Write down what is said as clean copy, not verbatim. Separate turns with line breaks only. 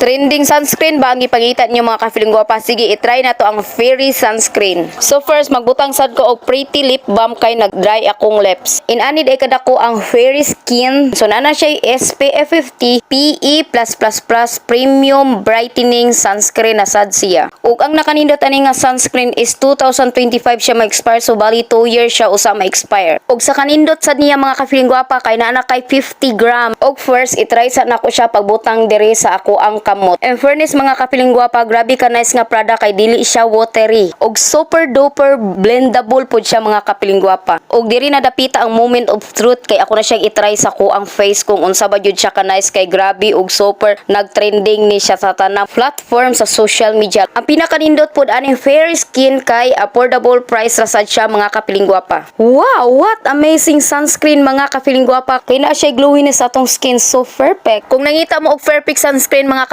Trending sunscreen ba ang ipangita niyo, mga ka-feeling gwapa? Sige, i-try na to ang Fairy sunscreen. So first, magbutang sad ko og pretty lip balm kay nag-dry akong lips. Inani day kadako ang Fairy Skin. So naa na siya SPF 50 PE+++ premium brightening sunscreen na sad siya. Ug ang nakanindot ani nga sunscreen is 2025 siya ma-expire, so bali 2 years siya usa ma-expire. Ug sa kanindot sad niya, mga ka-feeling gwapa, kay naa na kay 50 gram. Ug first, i-try sa nako siya pagbutang diri sa ako ang kamot. In fairness, mga ka-feeling gwapa, grabe ka nice nga product kay dili siya watery. Ug super duper blendable pud siya, mga ka-feeling gwapa. Ug diri na dapita ang moment of truth kay ako na siyang i-try sa ko ang face kung unsa ba jud siya ka nice kay grabe ug super nagtrending ni siya sa tanang platform sa social media. Ang pinakanindot pud aning Fair Skin kay affordable price ra sad siya, mga ka-feeling gwapa. Wow, what amazing sunscreen, mga ka-feeling gwapa. Kay naa siya glowiness sa atong skin, so perfect. Kung nangita mo og perfect sunscreen, mga ka